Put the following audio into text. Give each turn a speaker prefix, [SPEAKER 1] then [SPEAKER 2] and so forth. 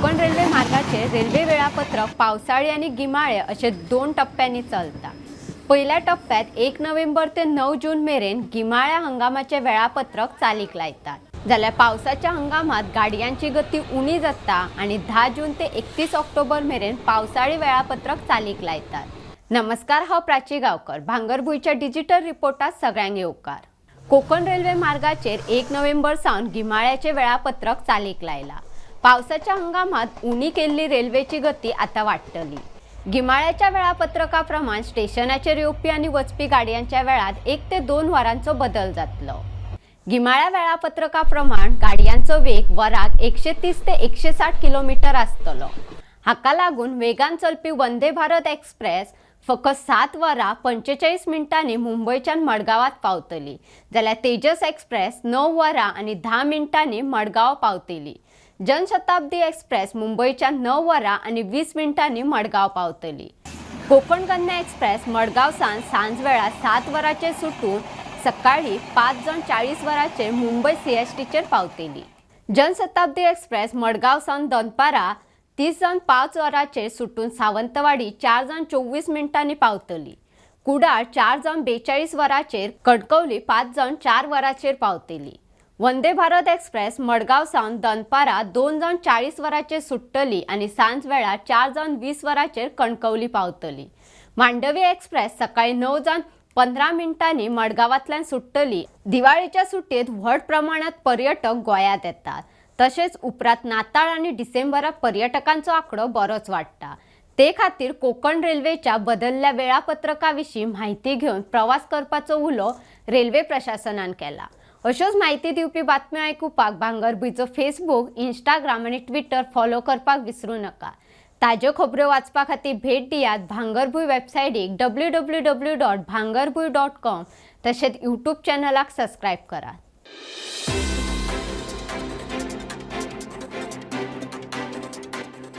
[SPEAKER 1] Konkan railway मार्गाचेर railway वेळापत्रक पावसाळी आनी गिमाळे अशे दोन टप्प्यांनी चलता. पयल्या टप्प्यात 1 नोव्हेंबर ते 9 जून मेरेन गिमाळ्या हंगामाचे वेळापत्रक चालीक लायतात, जाल्यार पावसाच्या हंगामात गाडयांची गती उणी जाता आनी 10 जून ते 31 ऑक्टोबर मेरेन पावसाळी वेळापत्रक चालीक लायतात. नमस्कार, हांव प्राची गांवकर. भांगरभूंयच्या डिजिटल रिपोर्टात सगळ्यांक येवकार. कोकण रेल्वे मार्गाचेर 1 नोव्हेंबर सावन गिमाळ्याचे वेळापत्रक चालीक लायला. पावसाच्या हंगामात उणी केल्ली रेल्वेची गती आता वाडटली. गिमाळ्याच्या वेळापत्रका प्रमाण स्टेशनाचेर येवपी आनी वचपी गाडयांच्या वेळात 1 ते 2 वरांचो बदल जातलो. गिमाळ्या वेळापत्रका प्रमाण गाडयांचो वेग वराक 130 ते 160 किलोमिटर आसतलो. हाका लागून वेगान चलपी वंदे भारत एक्सप्रेस फकत 7 वरां 45 मिनटांनी मुंबयच्यान मडगांवात पावतली, जाल्यार तेजस एक्सप्रेस 9 वरां आनी 10 मिनटांनी मडगांव पावतली. जनशताब्दी एक्सप्रेस मुंबयच्यान 9 वरां आनी 20 मिनटांनी मडगांव पावतली. कोकण कन्या एक्सप्रेस मडगांव सावन सांजवेळा 7 वरांचेर सुटून सकाळी 5 जावन 40 वरांचेर मुंबय सीएसटीचेर पावतली. जनशताब्दी एक्सप्रेस मडगांव सावन दनपारां 30 जावन 5 वरांचेर सुटून सावंतवाडी 4 जावन 24 मिनटांनी पावतली. कुडाळ 4 जावन 42 वरांचेर, कणकवली 5 जावन 4 वरांचेर पावतली. वंदे भारत एक्सप्रेस मडगांव सावन दनपारां 2 जावन 40 वरांचेर सुट्टली आनी सांजवेळा 4 जावन 20 वरांचेर कणकवली पावतली. मांडवी एक्सप्रेस सकाळी 9 जावन 15 मिनटांनी मडगांवांतल्यान सुट्टली. दिवाळेच्या सुटयेंत व्हड प्रमाणांत पर्यटक गोंयांत येतात. तशेंच उपरांत नाताळ आनी डिसेंबराक पर्यटकांचो आंकडो बरोच वाडटा. ते खातीर कोकण रेल्वेच्या बदलल्या वेळापत्रका विशीं म्हायती घेवन प्रवास करपाचो उलो रेल्वे प्रशासनान केला. अश्योच म्हायती दिवपी बातम्यो आयकुपाक भांगरभूंयचो फेसबूक, इंस्टाग्राम आनी ट्विटर फॉलो करपाक विसरूं नाका. ताज्यो खबऱ्यो वाचपा खातीर भेट दियात भांगरभूंय वेबसायटीक www.bhangarbhuin.com. तशेंच यूट्यूब चॅनलाक सबस्क्रायब करात.